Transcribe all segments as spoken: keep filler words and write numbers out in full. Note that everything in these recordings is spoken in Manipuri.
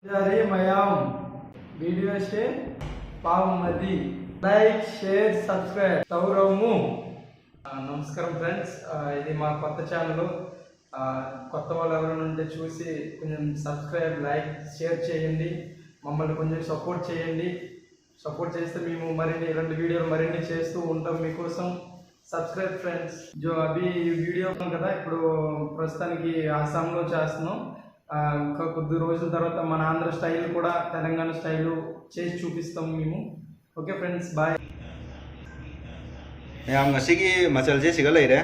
ꯌꯥꯔꯦ ꯃꯌꯥꯝ, ꯚꯤꯗꯤꯑꯣꯁꯦ ꯄꯥꯎꯃꯗꯤ like, share, subscribe ꯇꯧꯔꯝꯃꯨ. ఆ, నమస్కారం ఫ్రెండ్స్. ఆ, ఇది మా కొత్త ఛానల్. ఆ, కొత్త వాళ్ళు ఎవరైనా ఉంటే చూసి కొంచెం సబ్స్క్రైబ్, లైక్, షేర్ చేయండి. మమ్మల్ని కొంచెం సపోర్ట్ చేయండి. సపోర్ట్ చేస్తే మేము మరిన్ని ఇలాంటి వీడియోలు మరిన్ని చేస్తూ ఉంటాం మీకోసం. Subscribe friends. జో అభి ఈ వీడియో కదా, ఇప్పుడు ప్రస్తుతానికి ఆసాంలో చేస్తున్నాం. ఆ, ఇంకా కొద్ది రోజుల తర్వాత మన ఆంధ్ర స్టైల్ కూడా, తెలంగాణ స్టైల్ చేసి చూపిస్తాం మేము. Okay friends, bye. ꯃꯌꯥꯝ, ꯉꯁꯤꯒꯤ ꯃꯆꯜꯁꯦ ꯁꯤꯒ ꯂꯩꯔꯦ꯫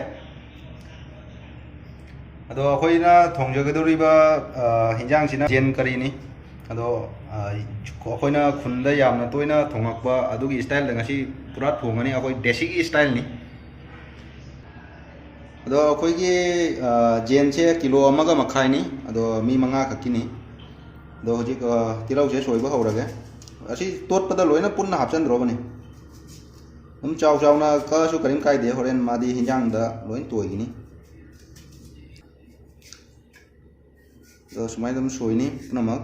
ꯑꯗꯣ ꯑꯩꯈꯣꯏꯅ ꯊꯣꯡꯖꯒꯗꯧꯔꯤꯕ, ꯑ, ꯍꯤꯟꯖꯥꯡꯁꯤꯅ ꯖꯦꯟ ꯀꯔꯤꯅꯤ꯫ ꯑꯗꯣ, ꯑ, ꯑꯩꯈꯣꯏꯅ ꯈꯨꯟꯗ ꯌꯥꯝꯅ ꯇꯣꯏꯅ ꯊꯣꯡꯉꯛꯄ ꯑꯗꯨꯒꯤ ꯁ꯭ꯇꯥꯏꯜꯗ ꯉꯁꯤ ꯄꯨꯔꯥ ꯊꯣꯡꯉꯅꯤ, ꯑꯩꯈꯣꯏ ꯗꯦꯁꯤꯒꯤ ꯁ꯭ꯇꯥꯏꯜꯅꯤ꯫ ꯑꯗꯣ ꯑꯩꯈꯣꯏꯒꯤ, ꯑ, ꯖꯦꯟꯁꯦ ꯀꯤꯂꯣ ꯑꯃꯒ ꯃꯈꯥꯏꯅꯤ꯫ ꯑꯗꯣ ꯃꯤ ꯃꯉꯥ ꯈꯛꯀꯤꯅꯤ꯫ ꯑꯗꯣ ꯍꯧꯖꯤꯛ, ꯑ, ꯇꯤꯜꯍꯧꯁꯦ ꯁꯣꯏꯕ ꯍꯧꯔꯒꯦ꯫ ꯑꯁꯤ ꯇꯣꯠꯄꯗ ꯂꯣꯏꯅ ꯄꯨꯟꯅ ꯍꯥꯞꯆꯤꯟꯗ꯭ꯔꯣꯕꯅꯤ꯫ ꯑꯗꯨꯝ ꯆꯥꯎ ꯆꯥꯎꯅ ꯀꯛꯑꯁꯨ ꯀꯔꯤꯝ ꯀꯥꯏꯗꯦ, ꯍꯣꯔꯦꯟ ꯃꯥꯗꯤ ꯍꯤꯟꯖꯥꯡꯗ ꯂꯣꯏ ꯇꯣꯏꯒꯤꯅꯤ꯫ ꯑꯗꯣ ꯁꯨꯃꯥꯏꯅ ꯑꯗꯨꯝ ꯁꯣꯏꯅꯤ ꯄꯨꯝꯅꯃꯛ꯫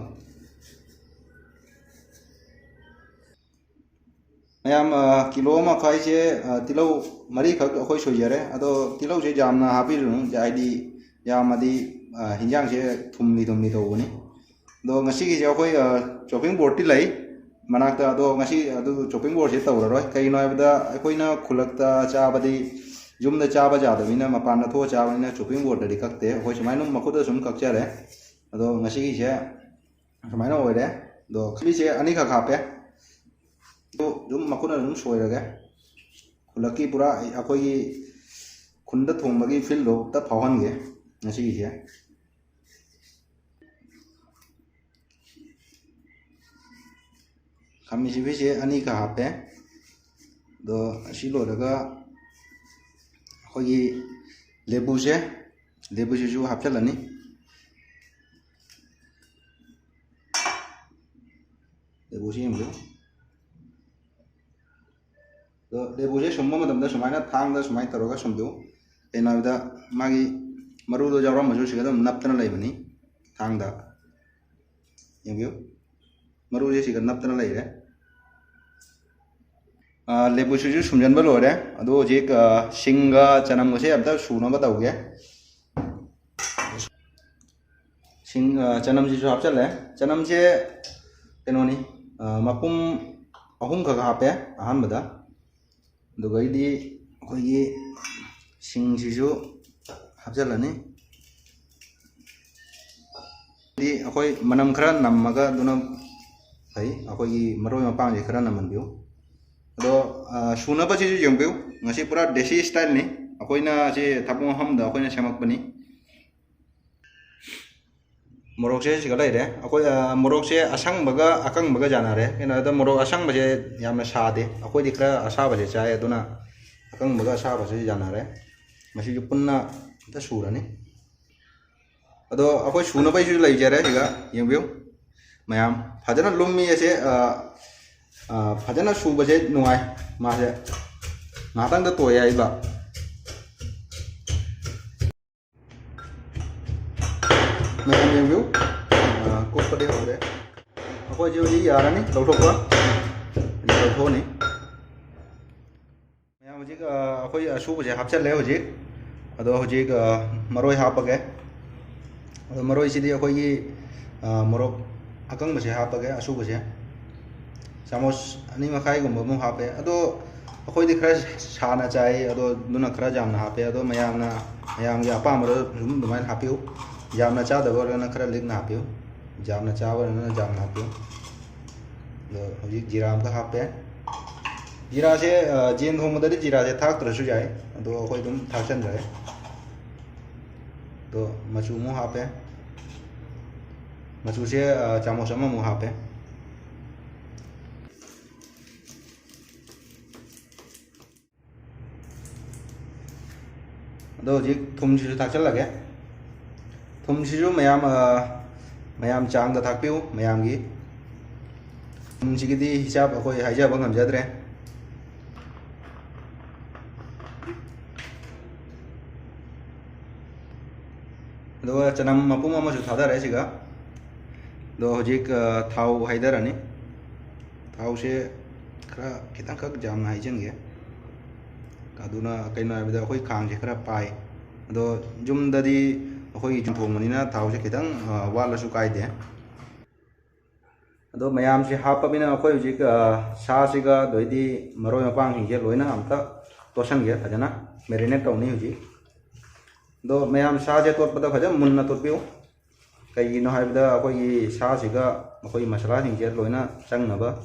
ꯃꯌꯥꯝ, ꯑ, ꯀꯤꯂꯣ ꯑꯃ ꯃꯈꯥꯏꯁꯦ, ꯑ, ꯇꯤꯜꯍꯧ ꯃꯔꯤꯈꯛ ꯑꯩꯈꯣꯏ ꯁꯣꯏꯖꯔꯦ꯫ ꯑꯗꯣ ꯇꯤꯜꯍꯧꯁꯦ ꯌꯥꯝꯅ ꯍꯥꯞꯄꯤꯔꯨꯅꯨ, ꯍꯥꯏꯗꯤ ꯌꯥꯝꯃꯗꯤ, ꯑ, ꯍꯤꯟꯖꯥꯡꯁꯦ ꯊꯨꯝꯂꯤ ꯊꯨꯝꯂꯤ ꯇꯧꯕꯅꯤ꯫ ꯑꯗꯣ ꯉꯁꯤꯒꯤꯁꯦ ꯑꯩꯈꯣꯏ, ꯑ, ꯆꯣꯞꯄꯤꯡ ꯕꯣꯔꯗꯇꯤ ꯂꯩ ꯃꯅꯥꯛꯇ, ꯑꯗꯣ ꯉꯁꯤ ꯑꯗꯨ ꯆꯣꯞꯄꯤꯡ ꯕꯣꯔꯗꯁꯦ ꯇꯧꯔꯔꯣꯏ꯫ ꯀꯩꯒꯤꯅꯣ ꯍꯥꯏꯕꯗ ꯑꯩꯈꯣꯏꯅ ꯈꯨꯜꯂꯛꯇ ꯆꯥꯕꯗꯤ, ꯌꯨꯝꯗ ꯆꯥꯕ ꯌꯥꯗꯕꯅꯤꯅ, ꯃꯄꯥꯟꯗ ꯊꯣꯛꯑ ꯆꯥꯕꯅꯤꯅ ꯆꯣꯞꯄꯤꯡ ꯕꯣꯔꯗꯇꯗꯤ ꯀꯛꯇꯦ꯫ ꯑꯩꯈꯣꯏ ꯁꯨꯃꯥꯏꯅ ꯑꯗꯨꯝ ꯃꯈꯨꯠꯇ ꯁꯨꯝ ꯀꯛꯆꯔꯦ꯫ ꯑꯗꯣ ꯉꯁꯤꯒꯤꯁꯦ ꯁꯨꯃꯥꯏꯅ ꯑꯣꯏꯔꯦ꯫ ꯑꯗꯣ ꯈꯥꯃꯤꯁꯦ ꯑꯅꯤꯈꯛ ꯍꯥꯞꯄꯦ꯫ ꯑꯗꯣ ꯑꯗꯨꯝ ꯃꯈꯨꯠꯅ ꯑꯗꯨꯝ ꯁꯣꯏꯔꯒꯦ꯫ ꯈꯨꯜꯂꯛꯀꯤ ꯄꯨꯔꯥ ꯑꯩꯈꯣꯏꯒꯤ ꯈꯨꯟꯗ ꯊꯣꯡꯕꯒꯤ ꯐꯤꯜꯗꯣ ꯑꯝꯇ ꯐꯥꯎꯍꯟꯒꯦ ꯉꯁꯤꯒꯤꯁꯦ꯫ ꯈꯥꯃꯦꯟ ꯑꯁꯤꯟꯕꯤꯁꯦ ꯑꯅꯤꯈꯛ ꯍꯥꯞꯄꯦ꯫ ꯑꯗꯣ ꯑꯁꯤ ꯂꯣꯏꯔꯒ ꯑꯩꯈꯣꯏꯒꯤ ꯂꯦꯕꯨꯁꯦ, ꯂꯦꯕꯨꯁꯤꯁꯨ ꯍꯥꯞꯆꯤꯜꯂꯅꯤ꯫ ꯂꯦꯕꯨꯁꯤ ꯌꯦꯡꯕꯤꯌꯨ꯫ ꯑꯗꯣ ꯂꯦꯕꯨꯁꯦ ꯁꯨꯝꯕ ꯃꯇꯝꯗ ꯁꯨꯃꯥꯏꯅ ꯊꯥꯡꯗ ꯁꯨꯃꯥꯏꯅ ꯇꯧꯔꯒ ꯁꯨꯝꯕꯤꯌꯨ꯫ ꯀꯩꯅꯣ ꯍꯥꯏꯕꯗ ꯃꯥꯒꯤ ꯃꯔꯨꯗꯣ ꯌꯥꯎꯔꯝꯃꯁꯨ ꯁꯤꯒ ꯑꯗꯨꯝ ꯅꯞꯇꯅ ꯂꯩꯕꯅꯤ ꯊꯥꯡꯗ꯫ ꯌꯦꯡꯕꯤꯌꯨ, ꯃꯔꯨꯁꯦ ꯁꯤꯒ ꯅꯞꯇꯅ ꯂꯩꯔꯦ꯫ ꯑ, ꯂꯦꯕꯨꯁꯤꯁꯨ ꯁꯨꯝꯖꯟꯕ ꯂꯣꯏꯔꯦ꯫ ꯑꯗꯣ ꯍꯧꯖꯤꯛ, ꯑ, ꯁꯤꯡꯒ ꯆꯅꯝꯒꯁꯦ ꯑꯝꯇ ꯁꯨꯅꯕ ꯇꯧꯒꯦ꯫ ꯁꯤꯡ, ꯑ, ꯆꯅꯝꯁꯤꯁꯨ ꯍꯥꯞꯆꯜꯂꯦ꯫ ꯆꯅꯝꯁꯦ ꯀꯩꯅꯣꯅꯤ, ꯑ, ꯃꯄꯨꯝ ꯑꯍꯨꯝꯈꯛ ꯍꯥꯞꯄꯦ ꯑꯍꯥꯟꯕꯗ꯫ ꯑꯗꯨꯒꯩꯗꯤ ꯑꯩꯈꯣꯏꯒꯤ ꯁꯤꯡꯁꯤꯁꯨ ꯍꯥꯞꯆꯜꯂꯅꯤ꯫ ꯗꯤ ꯑꯩꯈꯣꯏ ꯃꯅꯝ ꯈꯔ ꯅꯝꯃꯒ ꯑꯗꯨꯅ ꯐꯩ, ꯑꯩꯈꯣꯏꯒꯤ ꯃꯔꯣꯏ ꯃꯄꯥꯡꯁꯦ ꯈꯔ ꯅꯝꯍꯟꯕꯤꯌꯨ꯫ ꯑꯗꯣ, ꯑ, ꯁꯨꯅꯕꯁꯤꯁꯨ ꯌꯦꯡꯕꯤꯌꯨ, ꯉꯁꯤ ꯄꯨꯔꯥ ꯗꯦꯁꯤ ꯁ꯭ꯇꯥꯏꯜꯅꯤ, ꯑꯩꯈꯣꯏꯅ ꯁꯤ ꯊꯕꯛ ꯃꯐꯝꯗ ꯑꯩꯈꯣꯏꯅ ꯁꯦꯝꯃꯛꯄꯅꯤ꯫ ꯃꯣꯔꯣꯛꯁꯦ ꯁꯤꯒ ꯂꯩꯔꯦ꯫ ꯑꯩꯈꯣꯏ, ꯑ, ꯃꯣꯔꯣꯛꯁꯦ ꯑꯁꯪꯕꯒ ꯑꯀꯪꯕꯒ ꯌꯥꯅꯔꯦ꯫ ꯀꯩꯅꯣꯗ ꯃꯣꯔꯣꯛ ꯑꯁꯪꯕꯁꯦ ꯌꯥꯝꯅ ꯁꯥꯗꯦ, ꯑꯩꯈꯣꯏꯗꯤ ꯈꯔ ꯑꯁꯥꯕꯁꯦ ꯆꯥꯏ, ꯑꯗꯨꯅ ꯑꯀꯪꯕꯒ ꯑꯁꯥꯕꯁꯦ ꯌꯥꯅꯔꯦ꯫ ꯃꯁꯤꯁꯨ ꯄꯨꯟꯅ ꯑꯝꯇ ꯁꯨꯔꯅꯤ꯫ ꯑꯗꯣ ꯑꯩꯈꯣꯏ ꯁꯨꯅꯕꯩꯁꯨ ꯂꯩꯖꯔꯦ ꯁꯤꯒ, ꯌꯦꯡꯕꯤꯌꯨ ꯃꯌꯥꯝ꯫ ꯐꯖꯅ ꯂꯨꯝꯃꯤ ꯑꯁꯦ, ꯑ, ꯑ, ꯐꯖꯅ ꯁꯨꯕꯁꯦ ꯅꯨꯡꯉꯥꯏ, ꯃꯥꯁꯦ ꯉꯥꯏꯍꯥꯛꯇꯪꯗ ꯇꯣꯏ ꯍꯥꯏꯕ꯫ ꯃꯌꯥꯝ ꯌꯦꯡꯕꯤꯌꯨ, ꯑ, ꯀꯨꯞꯄꯗꯤ ꯍꯧꯔꯦ꯫ ꯑꯩꯈꯣꯏꯁꯦ ꯍꯧꯖꯤꯛ ꯌꯥꯔꯅꯤ ꯂꯧꯊꯣꯛꯄ꯫ ꯂꯧꯊꯣꯛꯑꯅꯤ꯫ ꯃꯌꯥꯝ ꯍꯧꯖꯤꯛ, ꯑ, ꯑꯩꯈꯣꯏ ꯑꯁꯨꯕꯁꯦ ꯍꯥꯞꯆꯜꯂꯦ ꯍꯧꯖꯤꯛ꯫ ꯑꯗꯣ ꯍꯧꯖꯤꯛ, ꯑ, ꯃꯔꯣꯏ ꯍꯥꯞꯄꯒꯦ꯫ ꯑꯗꯣ ꯃꯔꯣꯏꯁꯤꯗꯤ ꯑꯩꯈꯣꯏꯒꯤ, ꯑ, ꯃꯣꯔꯣꯛ ꯑꯀꯪꯕꯁꯦ ꯍꯥꯞꯄꯒꯦ, ꯑꯁꯨꯕꯁꯦ꯫ ꯆꯥꯃꯁ ꯑꯅꯤ ꯃꯈꯥꯏꯒꯨꯝꯕ ꯑꯃꯨꯛ ꯍꯥꯞꯄꯦ꯫ ꯑꯗꯣ ꯑꯩꯈꯣꯏꯗꯤ ꯈꯔ ꯁꯥꯅ ꯆꯥꯏ, ꯑꯗꯣ ꯑꯗꯨꯅ ꯈꯔ ꯌꯥꯝꯅ ꯍꯥꯞꯄꯦ꯫ ꯑꯗꯣ ꯃꯌꯥꯝꯅ, ꯃꯌꯥꯝꯒꯤ ꯑꯄꯥꯝꯕꯗ ꯑꯗꯨꯝ ꯑꯗꯨꯃꯥꯏꯅ ꯍꯥꯞꯄꯤꯌꯨ꯫ ꯌꯥꯝꯅ ꯆꯥꯗꯕ ꯑꯣꯏꯔꯒꯅ ꯈꯔ ꯂꯤꯛꯅ ꯍꯥꯞꯄꯤꯌꯨ, ꯌꯥꯝꯅ ꯆꯥꯕ ꯑꯣꯏꯔꯒꯅ ꯌꯥꯝꯅ ꯍꯥꯞꯄꯤꯌꯨ꯫ ꯑꯗꯣ ꯍꯧꯖꯤꯛ ꯖꯤꯔꯥ ꯑꯃꯈꯛ ꯍꯥꯞꯄꯦ꯫ ꯖꯤꯔꯥꯁꯦ, ꯑ, ꯌꯦꯟ ꯊꯣꯡꯕꯗꯗꯤ ꯖꯤꯔꯥꯁꯦ ꯊꯥꯛꯇ꯭ꯔꯁꯨ ꯌꯥꯏ, ꯑꯗꯣ ꯑꯩꯈꯣꯏ ꯑꯗꯨꯝ ꯊꯥꯛꯆꯟꯖꯔꯦ꯫ ꯑꯗꯣ ꯃꯆꯨ ꯑꯃꯨꯛ ꯍꯥꯞꯄꯦ꯫ ꯃꯆꯨꯁꯦ, ꯑ, ꯆꯥꯃꯁ ꯑꯃꯃꯨꯛ ꯍꯥꯞꯄꯦ꯫ ꯑꯗꯣ ꯍꯧꯖꯤꯛ ꯊꯨꯝꯁꯤꯁꯨ ꯊꯥꯛꯆꯜꯂꯒꯦ꯫ ꯊꯨꯝꯁꯤꯁꯨ ꯃꯌꯥꯝ, ꯑ, ꯃꯌꯥꯝ ꯆꯥꯡꯗ ꯊꯥꯛꯄꯤꯌꯨ, ꯃꯌꯥꯝꯒꯤ꯫ ꯊꯨꯝꯁꯤꯒꯤꯗꯤ ꯍꯤꯁꯥꯞ ꯑꯩꯈꯣꯏ ꯍꯥꯏꯖꯕ ꯉꯝꯖꯗ꯭ꯔꯦ꯫ ꯑꯗꯨꯒ ꯆꯅꯝ ꯃꯄꯨꯝ ꯑꯃꯁꯨ ꯊꯥꯗꯔꯦ ꯁꯤꯒ꯫ ꯑꯗꯣ ꯍꯧꯖꯤꯛ, ꯑ, ꯊꯥꯎ ꯍꯩꯗꯔꯅꯤ꯫ ꯊꯥꯎꯁꯦ ꯈꯔ ꯈꯤꯇꯪꯈꯛ ꯌꯥꯝꯅ ꯍꯩꯖꯤꯟꯒꯦ꯫ ꯑꯗꯨꯅ ꯀꯩꯅꯣ ꯍꯥꯏꯕꯗ ꯑꯩꯈꯣꯏ ꯈꯥꯡꯁꯦ ꯈꯔ ꯄꯥꯏ꯫ ꯑꯗꯣ ꯌꯨꯝꯗꯗꯤ ꯑꯩꯈꯣꯏꯒꯤ ꯌꯨꯝ ꯊꯣꯡꯕꯅꯤꯅ ꯊꯥꯎꯁꯦ ꯈꯤꯇꯪ, ꯑ, ꯋꯥꯠꯂꯁꯨ ꯀꯥꯏꯗꯦ꯫ ꯑꯗꯣ ꯃꯌꯥꯝꯁꯦ ꯍꯥꯞꯄꯃꯤꯅ ꯑꯩꯈꯣꯏ ꯍꯧꯖꯤꯛ, ꯑ, ꯁꯥꯁꯤꯒ ꯑꯗꯩꯗꯤ ꯃꯔꯣꯏ ꯃꯄꯥꯡꯁꯤꯡꯁꯦ ꯂꯣꯏꯅ ꯑꯝꯇ ꯇꯣꯠꯁꯟꯒꯦ, ꯐꯖꯅ marinate ꯇꯧꯅꯤ ꯍꯧꯖꯤꯛ꯫ ꯑꯗꯣ ꯃꯌꯥꯝ ꯁꯥꯁꯦ ꯇꯣꯠꯄꯗ ꯐꯖꯅ ꯃꯨꯟꯅ ꯇꯣꯠꯄꯤꯌꯨ꯫ ꯀꯩꯒꯤꯅꯣ ꯍꯥꯏꯕꯗ ꯑꯩꯈꯣꯏꯒꯤ ꯁꯥꯁꯤꯒ ꯑꯩꯈꯣꯏꯒꯤ ꯃꯁꯥꯂꯥꯁꯤꯡꯁꯦ ꯂꯣꯏꯅ ꯆꯪꯅꯕ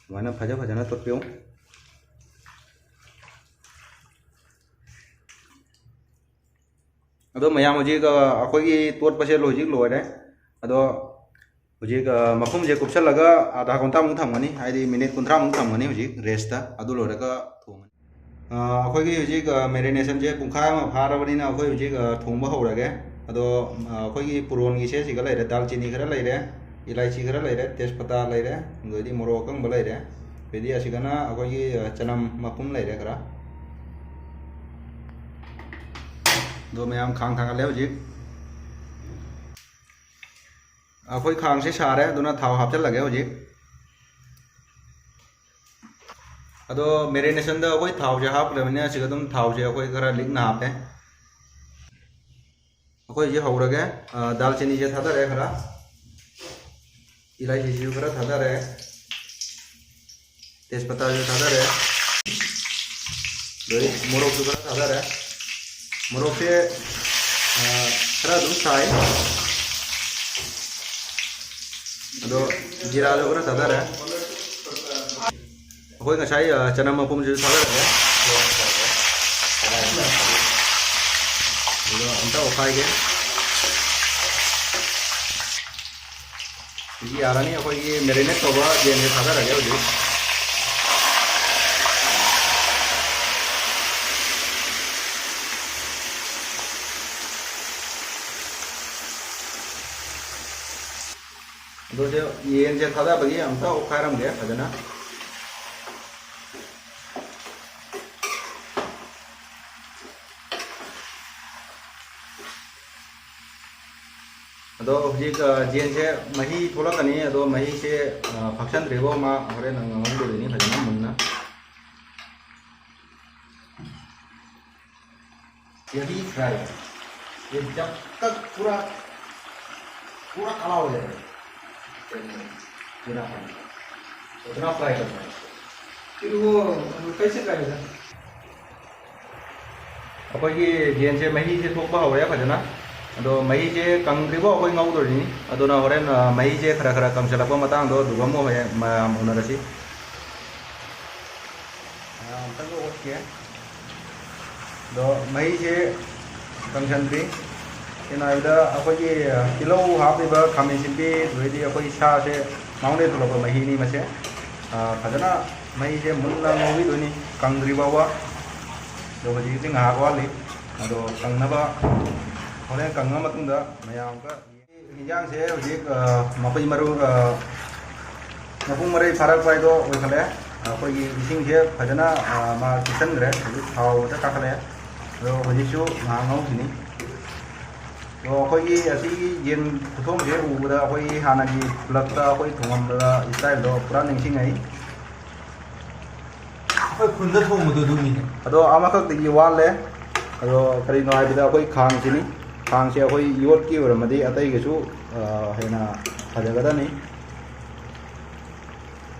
ꯁꯨꯃꯥꯏꯅ ꯐꯖ ꯐꯖꯅ ꯇꯣꯠꯄꯤꯌꯨ꯫ ꯑꯗꯣ ꯃꯌꯥꯝ ꯍꯧꯖꯤꯛ, ꯑ, ꯑꯩꯈꯣꯏꯒꯤ ꯇꯣꯠꯄꯁꯦ ꯍꯧꯖꯤꯛ ꯂꯣꯏꯔꯦ꯫ ꯑꯗꯣ ꯍꯧꯖꯤꯛ, ꯑ, ꯃꯈꯨꯝꯁꯦ ꯀꯨꯞꯁꯜꯂꯒ ꯑꯥꯙꯥ ꯘꯟꯇꯥꯃꯨꯛ ꯊꯝꯒꯅꯤ, ꯍꯥꯏꯗꯤ ꯃꯤꯅꯤꯠ ꯀꯨꯟꯊ꯭ꯔꯥꯃꯨꯛ ꯊꯝꯒꯅꯤ ꯍꯧꯖꯤꯛ rest꯫ ꯑꯗꯨ ꯂꯣꯏꯔꯒ ꯊꯣꯡꯒꯅꯤ꯫ ꯑ, ꯑꯩꯈꯣꯏꯒꯤ ꯍꯧꯖꯤꯛ, ꯑ, marination ꯁꯦ ꯄꯨꯡꯈꯥꯏ ꯑꯃ ꯐꯥꯔꯕꯅꯤꯅ ꯑꯩꯈꯣꯏ ꯍꯧꯖꯤꯛ, ꯑ, ꯊꯣꯡꯕ ꯍꯧꯔꯒꯦ꯫ ꯑꯗꯣ, ꯑ, ꯑꯩꯈꯣꯏꯒꯤ ꯄꯨꯔꯣꯟꯒꯤꯁꯦ ꯁꯤꯒ ꯂꯩꯔꯦ, ꯗꯥꯜꯆꯤꯅꯤ ꯈꯔ ꯂꯩꯔꯦ, ꯏꯂꯥꯏꯆꯤ ꯈꯔ ꯂꯩꯔꯦ, ꯇꯦꯖꯄꯇꯥ ꯂꯩꯔꯦ, ꯑꯗꯩꯗꯤ ꯃꯣꯔꯣꯛ ꯑꯀꯪꯕ ꯂꯩꯔꯦ, ꯑꯗꯩꯗꯤ ꯑꯁꯤꯒꯅ ꯑꯩꯈꯣꯏꯒꯤ, ꯑ, ꯆꯅꯝ ꯃꯄꯨꯝ ꯂꯩꯔꯦ ꯈꯔ꯫ ꯑꯗꯣ ꯃꯌꯥꯝ ꯈꯥꯡ ꯊꯥꯡꯒꯠꯂꯦ ꯍꯧꯖꯤꯛ꯫ ꯑꯩꯈꯣꯏ ꯈꯥꯡꯁꯦ ꯁꯥꯔꯦ, ꯑꯗꯨꯅ ꯊꯥꯎ ꯍꯥꯞꯆꯤꯜꯂꯒꯦ ꯍꯧꯖꯤꯛ꯫ ꯑꯗꯣ marination ꯗ ꯑꯩꯈꯣꯏ ꯊꯥꯎꯁꯦ ꯍꯥꯞꯈ꯭ꯔꯕꯅꯤꯅ ꯁꯤꯗ ꯑꯗꯨꯝ ꯊꯥꯎꯁꯦ ꯑꯩꯈꯣꯏ ꯈꯔ ꯂꯤꯛꯅ ꯍꯥꯞꯄꯦ꯫ ꯑꯩꯈꯣꯏ ꯍꯧꯖꯤꯛ ꯍꯧꯔꯒꯦ꯫ ꯑ, ꯗꯥꯜꯆꯤꯅꯤꯁꯦ ꯊꯥꯗꯔꯦ ꯈꯔ, ꯏꯂꯥꯏꯆꯤꯁꯤꯁꯨ ꯈꯔ ꯊꯥꯗꯔꯦ, ꯇꯦꯖꯄꯇꯥꯁꯨ ꯊꯥꯗꯔꯦ, ꯑꯗꯩ ꯃꯣꯔꯣꯛꯁꯨ ꯈꯔ ꯊꯥꯗꯔꯦ꯫ ꯃꯣꯔꯣꯛꯁꯦ, ꯑ, ꯈꯔ ꯑꯗꯨꯝ ꯁꯥꯏ꯫ ꯑꯗꯣ ꯖꯤꯔꯥꯁꯨ ꯈꯔ ꯊꯥꯗꯔꯦ꯫ ꯑꯩꯈꯣꯏ ꯉꯁꯥꯏ, ꯑ, ꯆꯅꯝ ꯃꯄꯨꯝꯁꯤꯁꯨ ꯊꯥꯗꯔꯒꯦ꯫ ꯑꯗꯨꯒ ꯑꯝꯇ ꯑꯣꯠꯈꯥꯏꯒꯦ꯫ ꯁꯤꯗꯤ ꯌꯥꯔꯅꯤ꯫ ꯑꯩꯈꯣꯏꯒꯤ marinate ꯇꯧꯕ ꯌꯦꯟꯁꯦ ꯊꯥꯗꯔꯒꯦ ꯍꯧꯖꯤꯛ꯫ ꯑꯗꯣ ꯁꯤ ꯌꯦꯟꯁꯦ ꯊꯥꯗꯕꯒꯤ ꯑꯝꯇ ꯑꯣꯠꯈꯥꯏꯔꯝꯒꯦ ꯐꯖꯅ꯫ ꯑꯗꯣ ꯍꯧꯖꯤꯛ, ꯑ, ꯌꯦꯟꯁꯦ ꯃꯍꯤ ꯊꯣꯛꯂꯛꯀꯅꯤ꯫ ꯑꯗꯣ ꯃꯍꯤꯁꯦ, ꯑ, ꯐꯥꯛꯁꯟꯗ꯭ꯔꯤꯕꯣ ꯃꯥ ꯍꯣꯔꯦꯟ ꯉꯧꯗꯣꯔꯤꯅꯤ ꯐꯖꯅ ꯃꯨꯟꯅ꯫ ये भी फ्राई, ये जब तक पूरा, पूरा काला हो जाएगा, उतना फ्राई, उतना फ्राई करना है इसको। फिर वो कैसे फ्राई होगा? ꯑꯩꯈꯣꯏꯒꯤ ꯌꯦꯟꯁꯦ ꯃꯍꯤꯁꯦ ꯊꯣꯛꯄ ꯍꯧꯔꯦ ꯐꯖꯅ꯫ ꯑꯗꯣ ꯃꯍꯤꯁꯦ ꯀꯪꯗ꯭ꯔꯤꯐꯥꯎ ꯑꯩꯈꯣꯏ ꯉꯧꯗꯣꯔꯤꯅꯤ꯫ ꯑꯗꯨꯅ ꯍꯣꯔꯦꯟ, ꯑ, ꯃꯍꯤꯁꯦ ꯈꯔ ꯈꯔ ꯀꯪꯁꯤꯜꯂꯛꯄ ꯃꯇꯥꯡꯗꯣ ꯑꯗꯨꯒ ꯑꯃꯨꯛ ꯍꯌꯦꯡ ꯃꯌꯥꯝ ꯎꯅꯔꯁꯤ꯫ ꯃꯌꯥꯝ ꯑꯝꯇꯪꯒ ꯑꯣꯠꯀꯦ꯫ ꯑꯗꯣ ꯃꯍꯤꯁꯦ ꯀꯪꯁꯟꯗ꯭ꯔꯤ꯫ ꯁꯦꯡꯅ ꯍꯥꯏꯕꯗ ꯑꯩꯈꯣꯏꯒꯤ ꯇꯤꯜꯍꯧ ꯍꯥꯞꯄꯤꯕ ꯈꯥꯃꯦꯟ ꯑꯁꯤꯟꯕꯤ, ꯑꯗꯩꯗꯤ ꯑꯩꯈꯣꯏ ꯁꯥꯁꯦ ꯃꯉꯣꯟꯗꯒꯤ ꯊꯣꯛꯂꯛꯄ ꯃꯍꯤꯅꯤ ꯃꯁꯦ꯫ ꯑ, ꯐꯖꯅ ꯃꯍꯤꯁꯦ ꯃꯨꯟꯅ ꯉꯧꯕꯤꯗꯣꯏꯅꯤ ꯀꯪꯗ꯭ꯔꯤ ꯐꯥꯎꯕ꯫ ꯑꯗꯣ ꯍꯧꯖꯤꯛꯇꯤ ꯉꯥꯏꯍꯥꯛ ꯋꯥꯠꯂꯤ꯫ ꯑꯗꯣ ꯀꯪꯅꯕ ꯍꯣꯔꯦꯟ ꯀꯪꯉ ꯃꯇꯨꯡꯗ ꯃꯌꯥꯝ ꯑꯃꯨꯛꯀ ꯌꯦꯡ-, ꯌꯦꯟꯖꯥꯡꯁꯦ ꯍꯧꯖꯤꯛ, ꯑ, ꯃꯄꯩ ꯃꯔꯨ, ꯑ, ꯃꯄꯨꯡ ꯃꯔꯩ ꯐꯥꯔꯛꯄ ꯍꯥꯏꯗꯣ ꯑꯣꯏꯈꯠꯂꯦ꯫ ꯑꯩꯈꯣꯏꯒꯤ ꯏꯁꯤꯡꯁꯦ ꯐꯖꯅ, ꯑ, ꯃꯥ ꯆꯨꯞꯁꯟꯈ꯭ꯔꯦ꯫ ꯍꯧꯖꯤꯛ ꯊꯥꯎ ꯐꯖꯅ ꯀꯥꯈꯠꯂꯛꯑꯦ꯫ ꯑꯗꯣ ꯍꯧꯖꯤꯛꯁꯨ ꯉꯥꯏꯍꯥꯛ ꯉꯧꯈꯤꯅꯤ꯫ ꯑꯗꯣ ꯑꯩꯈꯣꯏꯒꯤ ꯑꯁꯤꯒꯤ ꯌꯦꯟ ꯈꯨꯊꯣꯡꯁꯦ ꯎꯕꯗ ꯑꯩꯈꯣꯏꯒꯤ ꯍꯥꯟꯅꯒꯤ ꯈꯨꯂꯛꯇ ꯑꯩꯈꯣꯏ ꯊꯣꯡꯉꯝꯕꯗ ꯏꯁꯇꯥꯏꯜꯗꯣ ꯄꯨꯔꯥ ꯅꯤꯡꯁꯤꯡꯉꯛꯏ꯫ ꯑꯩꯈꯣꯏ ꯈꯨꯟꯗ ꯊꯣꯡꯕꯗꯣ ꯑꯗꯨꯒꯤꯅꯦ꯫ ꯑꯗꯣ ꯑꯃꯈꯛꯇꯒꯤ ꯋꯥꯠꯂꯦ꯫ ꯑꯗꯣ ꯀꯔꯤꯅꯣ ꯍꯥꯏꯕꯗ ꯑꯩꯈꯣꯏ ꯈꯥꯡꯁꯤꯅꯤ꯫ ꯈꯥꯡꯁꯦ ꯑꯩꯈꯣꯏ ꯌꯣꯠꯀꯤ ꯑꯣꯏꯔꯝꯃꯗꯤ ꯑꯇꯩꯒꯁꯨ, ꯑ, ꯍꯦꯟꯅ ꯐꯖꯒꯗꯕꯅꯤ꯫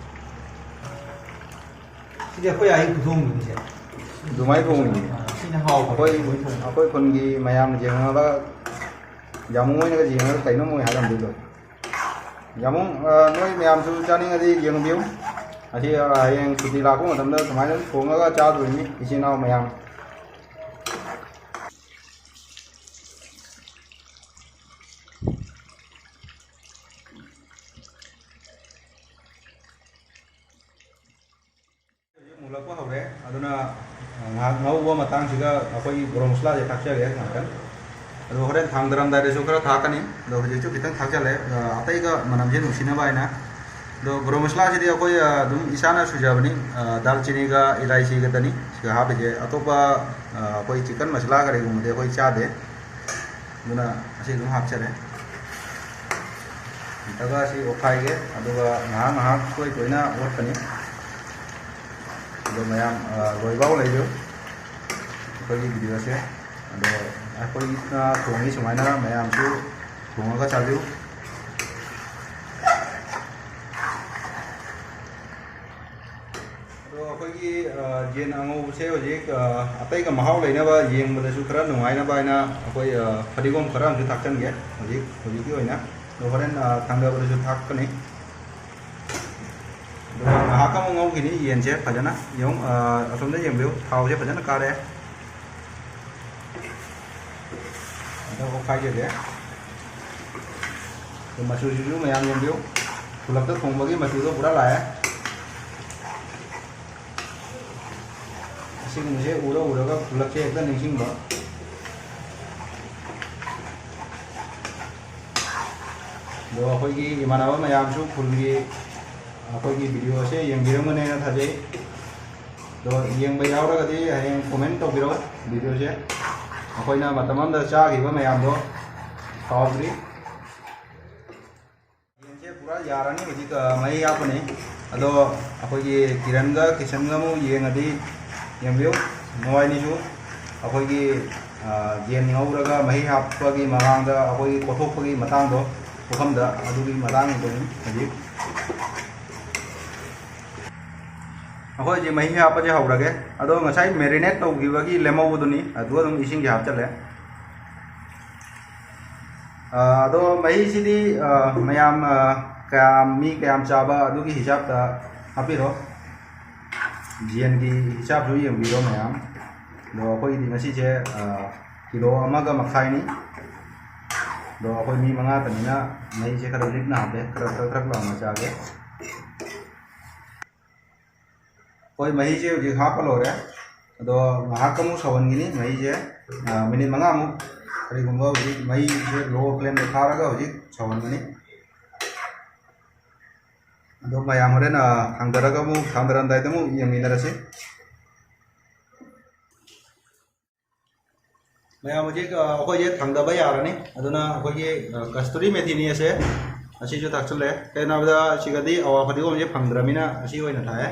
ꯁꯤꯗꯤ ꯑꯩꯈꯣꯏ ꯑꯥꯒꯤ ꯈꯨꯊꯣꯡꯗꯨꯅꯤꯁꯦ꯫ ꯑꯗꯨꯃꯥꯏꯅ ꯊꯣꯡꯉꯤꯅꯦ꯫ ꯑꯥ, ꯁꯤꯅ ꯍꯥꯎꯕꯅꯦ, ꯑꯩꯈꯣꯏ, ꯑꯩꯈꯣꯏ ꯊꯣꯡꯕ꯫ ꯑꯩꯈꯣꯏ ꯈꯨꯟꯒꯤ ꯃꯌꯥꯝꯅ ꯌꯦꯡꯉꯒ, ꯌꯥꯝꯕꯨꯡ ꯍꯣꯏꯅꯒ ꯌꯦꯡꯉꯒ ꯀꯩꯅꯣ ꯃꯣꯏ ꯍꯥꯏꯔꯝꯗꯣꯏꯗꯣ꯫ ꯌꯥꯝꯕꯨꯡ, ꯑ, ꯅꯣꯏ ꯃꯌꯥꯝꯁꯨ ꯆꯥꯅꯤꯡꯉꯗꯤ ꯌꯦꯡꯕꯤꯌꯨ꯫ ꯑꯁꯤ, ꯑ, ꯍꯌꯦꯡ ꯁꯨꯇꯤ ꯂꯥꯛꯄ ꯃꯇꯝꯗ ꯁꯨꯃꯥꯏꯅ ꯊꯣꯡꯉꯒ ꯆꯥꯗꯣꯏꯅꯤ ꯏꯆꯤꯟ ꯏꯅꯥꯎ ꯃꯌꯥꯝ꯫ ꯍꯧꯖꯤꯛ ꯃꯨꯜꯂꯛꯄ ꯍꯧꯔꯦ꯫ ꯑꯗꯨꯅ, ꯑ, ꯉꯥꯏꯍꯥꯛ ꯉꯧꯕ ꯃꯇꯥꯡꯁꯤꯒ ꯑꯩꯈꯣꯏꯒꯤ ꯒꯔꯝ ꯃꯁꯂꯥꯁꯦ ꯊꯥꯛꯆꯒꯦ ꯉꯥꯛꯇꯪ꯫ ꯑꯗꯣ ꯍꯣꯔꯦꯟ ꯊꯥꯡꯗꯔꯝꯗꯥꯏꯗꯁꯨ ꯈꯔ ꯊꯥꯛꯀꯅꯤ꯫ ꯑꯗꯣ ꯍꯧꯖꯤꯛꯁꯨ ꯈꯤꯇꯪ ꯊꯥꯛꯆꯜꯂꯦ, ꯑ, ꯑꯇꯩꯒ ꯃꯅꯝꯁꯦ ꯅꯨꯡꯁꯤꯅꯕ ꯍꯥꯏꯅ꯫ ꯑꯗꯣ ꯒꯔꯝ ꯃꯁꯂꯥꯁꯤꯗꯤ ꯑꯩꯈꯣꯏ, ꯑ, ꯑꯗꯨꯝ ꯏꯁꯥꯅ ꯁꯨꯖꯕꯅꯤ꯫ ꯑ, ꯗꯥꯜꯆꯤꯅꯤꯒ ꯏꯂꯥꯏꯆꯤꯒꯗꯅꯤ ꯁꯤꯒ ꯍꯥꯞꯄꯤꯁꯦ꯫ ꯑꯇꯣꯞꯄ, ꯑ, ꯑꯩꯈꯣꯏ ꯆꯤꯛꯀꯟ ꯃꯁꯂꯥ ꯀꯔꯤꯒꯨꯝꯕꯗꯤ ꯑꯩꯈꯣꯏ ꯆꯥꯗꯦ꯫ ꯑꯗꯨꯅ ꯑꯁꯤ ꯑꯗꯨꯝ ꯍꯥꯞꯆꯔꯦ꯫ ꯅꯠꯇ꯭ꯔꯒ ꯁꯤ ꯑꯣꯠꯈꯥꯏꯒꯦ, ꯑꯗꯨꯒ ꯉꯥꯏꯍꯥꯛ ꯉꯥꯏꯍꯥꯛ ꯇꯣꯏ ꯇꯣꯏꯅ ꯑꯣꯠꯀꯅꯤ꯫ ꯑꯗꯣ ꯃꯌꯥꯝ, ꯑ, ꯂꯣꯏꯕꯧ ꯂꯩꯕꯤꯌꯨ ꯑꯩꯈꯣꯏꯒꯤ ꯚꯤꯗꯤꯑꯣꯁꯦ꯫ ꯑꯗꯣ ꯑꯩꯈꯣꯏꯅ ꯊꯣꯡꯉꯤ ꯁꯨꯃꯥꯏꯅ ꯃꯌꯥꯝꯁꯨ ꯊꯣꯡꯉꯒ ꯆꯥꯕꯤꯌꯨ꯫ ꯑꯗꯣ ꯑꯩꯈꯣꯏꯒꯤ, ꯑ, ꯌꯦꯟ ꯑꯉꯧꯕꯁꯦ ꯍꯧꯖꯤꯛ, ꯑ, ꯑꯇꯩꯒ ꯃꯍꯥꯎ ꯂꯩꯅꯕ, ꯌꯦꯡꯕꯗꯁꯨ ꯈꯔ ꯅꯨꯡꯉꯥꯏꯅꯕ ꯍꯥꯏꯅ ꯑꯩꯈꯣꯏ, ꯑ, ꯐꯗꯤꯒꯣꯝ ꯈꯔ ꯑꯃꯁꯨ ꯊꯥꯛꯆꯟꯒꯦ ꯍꯧꯖꯤꯛ, ꯍꯧꯖꯤꯛꯀꯤ ꯑꯣꯏꯅ꯫ ꯑꯗꯣ ꯍꯣꯔꯦꯟ, ꯑ, ꯊꯥꯡꯗꯕꯗꯁꯨ ꯊꯥꯛꯀꯅꯤ꯫ ꯑꯗꯨꯒ ꯉꯥꯏꯍꯥꯛ ꯑꯃꯨꯛ ꯉꯧꯈꯤꯅꯤ ꯌꯦꯟꯁꯦ ꯐꯖꯅ꯫ ꯌꯦꯡꯉꯨ, ꯑ, ꯑꯁꯣꯝꯗ ꯌꯦꯡꯕꯤꯌꯨ, ꯊꯥꯎꯁꯦ ꯐꯖꯅ ꯀꯥꯔꯦ꯫ ꯑꯗ ꯑꯣꯠꯈꯥꯏꯖꯒꯦ꯫ ꯑꯗꯣ ꯃꯆꯨꯁꯤꯁꯨ ꯃꯌꯥꯝ ꯌꯦꯡꯕꯤꯌꯨ, ꯈꯨꯂꯛꯇ ꯊꯣꯡꯕꯒꯤ ꯃꯆꯨꯗꯣ ꯄꯨꯔꯥ ꯂꯥꯛꯑꯦ꯫ ꯑꯁꯤꯒꯨꯝꯕꯁꯦ ꯎꯔ ꯎꯔꯒ ꯈꯨꯂꯛꯁꯦ ꯍꯦꯛꯇ ꯅꯤꯡꯁꯤꯡꯕ꯫ ꯑꯗꯣ ꯑꯩꯈꯣꯏꯒꯤ ꯏꯃꯥꯟꯅꯕ ꯃꯌꯥꯝꯁꯨ ꯈꯨꯜꯒꯤ ꯑꯩꯈꯣꯏꯒꯤ ꯚꯤꯗꯤꯑꯣꯁꯦ ꯌꯦꯡꯕꯤꯔꯝꯒꯅꯦꯅ ꯊꯥꯖꯩ꯫ ꯑꯗꯣ ꯌꯦꯡꯕ ꯌꯥꯎꯔꯒꯗꯤ ꯍꯌꯦꯡ ꯀꯣꯃꯦꯟ ꯇꯧꯕꯤꯔꯛꯑꯣ ꯚꯤꯗꯤꯑꯣꯁꯦ꯫ ꯑꯩꯈꯣꯏꯅ ꯃꯇꯝ ꯑꯃꯗ ꯆꯥꯈꯤꯕ ꯃꯌꯥꯝꯗꯣ ꯀꯥꯎꯗ꯭ꯔꯤ꯫ ꯌꯦꯟꯁꯦ ꯄꯨꯔꯥ ꯌꯥꯔꯅꯤ ꯍꯧꯖꯤꯛ, ꯑ, ꯃꯍꯤ ꯍꯥꯞꯄꯅꯤ꯫ ꯑꯗꯣ ꯑꯩꯈꯣꯏꯒꯤ ꯀꯤꯔꯟꯒ ꯀꯤꯁꯟꯒ ꯑꯃꯨꯛ ꯌꯦꯡꯉꯗꯤ ꯌꯦꯡꯕꯤꯌꯨ, ꯃꯕꯥꯏꯅꯤꯁꯨ ꯑꯩꯈꯣꯏꯒꯤ, ꯑ, ꯌꯦꯟ ꯉꯧꯔꯒ ꯃꯍꯤ ꯍꯥꯞꯄꯒꯤ ꯃꯃꯥꯡꯗ ꯑꯩꯈꯣꯏꯒꯤ ꯀꯣꯠꯊꯣꯛꯄꯒꯤ ꯃꯇꯥꯡꯗꯣ, ꯄꯨꯈꯝꯗ ꯑꯗꯨꯒꯤ ꯃꯇꯥꯡꯗꯨꯅꯤ ꯍꯧꯖꯤꯛ꯫ ꯑꯩꯈꯣꯏ ꯍꯧꯖꯤꯛ ꯃꯍꯤ ꯍꯥꯞꯄꯁꯦ ꯍꯧꯔꯒꯦ꯫ ꯑꯗꯣ ꯉꯁꯥꯏ marinate ꯇꯧꯈꯤꯕꯒꯤ ꯂꯦꯝꯍꯧꯕꯗꯨꯅꯤ, ꯑꯗꯨ ꯑꯗꯨꯝ ꯏꯁꯤꯡꯁꯦ ꯍꯥꯞꯆꯜꯂꯦ꯫ ꯑ, ꯑꯗꯣ ꯃꯍꯤꯁꯤꯗꯤ, ꯑ, ꯃꯌꯥꯝ, ꯑ, ꯀꯌꯥꯝ, ꯃꯤ ꯀꯌꯥꯝ ꯆꯥꯕ ꯑꯗꯨꯒꯤ ꯍꯤꯁꯥꯞꯇ ꯍꯥꯞꯄꯤꯔꯣ꯫ ꯌꯦꯟꯒꯤ ꯍꯤꯁꯥꯞꯁꯨ ꯌꯦꯡꯕꯤꯔꯣ ꯃꯌꯥꯝ꯫ ꯑꯗꯣ ꯑꯩꯈꯣꯏꯒꯤꯗꯤ ꯉꯁꯤꯁꯦ, ꯑ, ꯀꯤꯂꯣ ꯑꯃꯒ ꯃꯈꯥꯏꯅꯤ꯫ ꯑꯗꯣ ꯑꯩꯈꯣꯏ ꯃꯤ ꯃꯉꯥꯇꯅꯤꯅ ꯃꯍꯤꯁꯦ ꯈꯔ ꯂꯤꯛꯅ ꯍꯥꯞꯄꯦ, ꯈꯔ ꯈꯔ ꯈꯔ ꯂꯥꯎꯅ ꯆꯥꯒꯦ꯫ ꯍꯣꯏ, ꯃꯍꯤꯁꯦ ꯍꯧꯖꯤꯛ ꯍꯥꯞꯄ ꯂꯣꯏꯔꯦ꯫ ꯑꯗꯣ ꯉꯥꯏꯍꯥꯛ ꯑꯃꯨꯛ ꯁꯧꯍꯟꯈꯤꯅꯤ ꯃꯍꯤꯁꯦ, ꯑ, ꯃꯤꯅꯤꯠ ꯃꯉꯥꯃꯨꯛ ꯀꯔꯤꯒꯨꯝꯕ ꯍꯧꯖꯤꯛ ꯃꯍꯤꯁꯦ low flameꯗ ꯊꯥꯔꯒ ꯍꯧꯖꯤꯛ ꯁꯧꯍꯟꯒꯅꯤ꯫ ꯑꯗꯣ ꯃꯌꯥꯝ ꯍꯣꯔꯦꯟ, ꯑ, ꯊꯥꯡꯗꯔꯒ ꯑꯃꯨꯛ, ꯊꯥꯡꯗꯔꯝꯗꯥꯏꯗ ꯑꯃꯨꯛ ꯌꯦꯡꯃꯤꯟꯅꯔꯁꯤ꯫ ꯃꯌꯥꯝ ꯍꯧꯖꯤꯛ, ꯑ, ꯑꯩꯈꯣꯏꯁꯦ ꯊꯥꯡꯗꯕ ꯌꯥꯔꯅꯤ꯫ ꯑꯗꯨꯅ ꯑꯩꯈꯣꯏꯒꯤ, ꯑ, ꯀꯁꯇꯨꯔꯤ ꯃꯦꯊꯤꯅꯤ ꯑꯁꯦ ꯑꯁꯤꯁꯨ ꯊꯥꯛꯆꯜꯂꯦ꯫ ꯀꯩꯒꯤꯅꯣ ꯍꯥꯏꯕꯗ ꯁꯤꯒꯗꯤ ꯑꯋꯥ ꯐꯗꯤꯒꯣꯝꯁꯦ ꯐꯪꯗ꯭ꯔꯃꯤꯅ ꯑꯁꯤ ꯑꯣꯏꯅ ꯊꯥꯛꯑꯦ꯫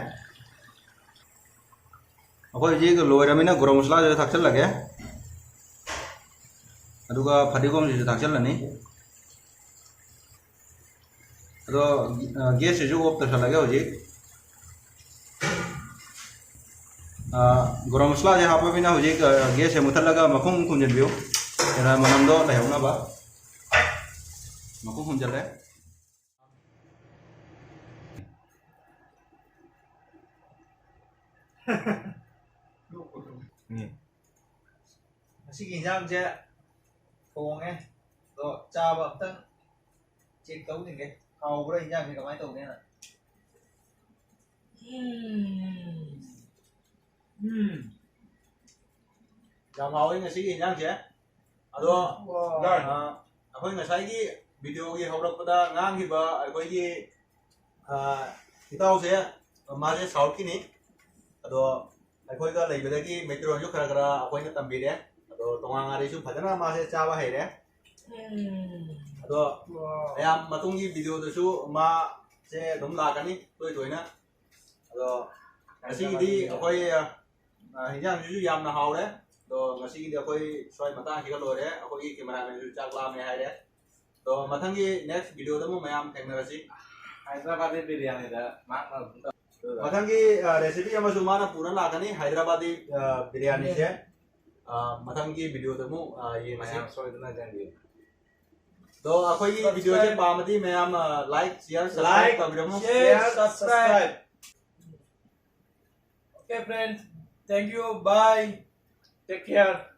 ꯑꯩꯈꯣꯏ ꯍꯧꯖꯤꯛ ꯂꯣꯏꯔꯃꯤꯅ ꯒꯔꯝ ꯃꯁꯂꯥꯁꯨ ꯊꯥꯛꯆꯜꯂꯒꯦ꯫ ꯑꯗꯨꯒ ꯐꯗꯤꯒꯣꯝꯁꯤꯁꯨ ꯊꯥꯛꯆꯜꯂꯅꯤ꯫ ꯑꯗꯣ, ꯑ, ꯒꯦꯁꯁꯤꯁꯨ ꯑꯣꯐ ꯇꯧꯁꯜꯂꯒꯦ ꯍꯧꯖꯤꯛ꯫ ꯑ, ꯒꯔꯝ ꯃꯁꯂꯥꯁꯦ ꯍꯥꯞꯄꯃꯤꯅ ꯍꯧꯖꯤꯛ, ꯑ, ꯒꯦꯁꯁꯦ ꯃꯨꯊꯠꯂꯒ ꯃꯈꯨꯝ ꯈꯨꯝꯖꯤꯟꯕꯤꯌꯨ꯫ ꯀꯩꯅꯣ, ꯃꯅꯝꯗꯣ ꯂꯩꯍꯧꯅꯕ꯫ ꯃꯈꯨꯝ ꯈꯨꯝꯖꯤꯜꯂꯦ꯫ ꯎꯝ꯫ ꯉꯁꯤꯒꯤ ꯏꯟꯖꯥꯡꯁꯦ ꯊꯣꯡꯉꯦ꯫ ꯑꯗꯣ ꯆꯥꯕ ꯑꯝꯇꯪ ꯆꯦꯛ ꯇꯧꯁꯤꯟꯒꯦ꯫ ꯍꯥꯎꯕ꯭ꯔꯥ ꯏꯟꯖꯥꯡꯁꯦ ꯀꯃꯥꯏꯅ ꯇꯧꯒꯦꯅ꯫ ꯎꯝ꯫ ꯎꯝ꯫ ꯌꯥꯝ ꯍꯥꯎꯋꯤ ꯉꯁꯤꯒꯤ ꯏꯟꯖꯥꯡꯁꯦ꯫ ꯑꯗꯣ, ꯋꯥ꯫ ꯑ, ꯑꯩꯈꯣꯏ ꯉꯁꯥꯏꯒꯤ ꯚꯤꯗꯤꯑꯣꯒꯤ ꯍꯧꯔꯛꯄꯗ ꯉꯥꯡꯈꯤꯕ ꯑꯩꯈꯣꯏꯒꯤ, ꯑ, ꯏꯇꯥꯎꯁꯦ, ꯃꯥꯁꯦ ꯁꯥꯎꯠꯀꯤꯅꯤ꯫ ꯑꯗꯣ ꯑꯩꯈꯣꯏꯒ ꯂꯩꯕꯗꯒꯤ ꯃꯩꯇꯩꯂꯣꯟꯁꯨ ꯈꯔ ꯈꯔ ꯑꯩꯈꯣꯏꯅ ꯇꯝꯕꯤꯔꯦ꯫ ꯑꯗꯣ ꯇꯣꯉꯥꯟ ꯉꯥꯔꯤꯁꯨ ꯐꯖꯅ ꯃꯥꯁꯦ ꯆꯥꯕ ꯍꯩꯔꯦ꯫ ꯎꯝ꯫ ꯑꯗꯣ ꯋꯥ꯫ ꯃꯌꯥꯝ ꯃꯇꯨꯡꯒꯤ ꯚꯤꯗꯤꯑꯣꯗꯁꯨ ꯃꯥꯁꯦ ꯑꯗꯨꯝ ꯂꯥꯛꯀꯅꯤ ꯇꯣꯏ ꯇꯣꯏꯅ꯫ ꯑꯗꯣ ꯉꯁꯤꯒꯤꯗꯤ ꯑꯩꯈꯣꯏ, ꯑ, ꯍꯤꯟꯖꯥꯡꯁꯤꯁꯨ ꯌꯥꯝꯅ ꯍꯥꯎꯔꯦ꯫ ꯑꯗꯣ ꯉꯁꯤꯒꯤꯗꯤ ꯑꯩꯈꯣꯏ ꯁ꯭ꯋꯥꯏ ꯃꯇꯥꯡꯁꯤꯒ ꯂꯣꯏꯔꯦ꯫ ꯑꯩꯈꯣꯏꯒꯤ ꯀꯦꯃꯦꯔꯥꯃꯦꯟꯁꯨ ꯆꯥꯛ ꯂꯥꯝꯃꯦ ꯍꯥꯏꯔꯦ꯫ ꯑꯗꯣ ꯃꯊꯪꯒꯤ next ꯚꯤꯗꯤꯑꯣꯗ ꯑꯃꯨꯛ ꯃꯌꯥꯝ ꯊꯦꯡꯅꯔꯁꯤ꯫ ꯍꯥꯏꯗ꯭ꯔꯕꯥꯗꯤ ꯕꯤꯔꯌꯥꯅꯤꯗ ꯃꯍꯥꯛꯅ ꯑꯗꯨꯝ ꯇꯧ-, ꯃꯊꯪꯒꯤ, ꯑ, recipe ꯑꯃꯁꯨ ꯃꯥꯅ ꯄꯨꯔ ꯂꯥꯛꯀꯅꯤ, ꯍꯥꯏꯗ꯭ꯔꯕꯥꯗꯤ, ꯑ, ꯕꯤꯔꯌꯥꯅꯤꯁꯦ꯫ ꯑ, ꯃꯊꯪꯒꯤ ꯚꯤꯗꯤꯑꯣꯗ ꯑꯃꯨꯛ, ꯑ, ꯌꯦꯡꯉꯁꯤ꯫ ꯃꯌꯥꯝ ꯁꯣꯏꯗꯅ ꯆꯪꯕꯤꯌꯨ꯫ ꯑꯗꯣ ꯑꯩꯈꯣꯏꯒꯤ ꯚꯤꯗꯤꯑꯣꯁꯦ ꯄꯥꯝꯃꯗꯤ ꯃꯌꯥꯝ, ꯑ, like, share, subscribe ꯇꯧꯕꯤꯔꯝꯃꯨ꯫ Share, subscribe. Okay, friends. Thank you. Bye. Take care.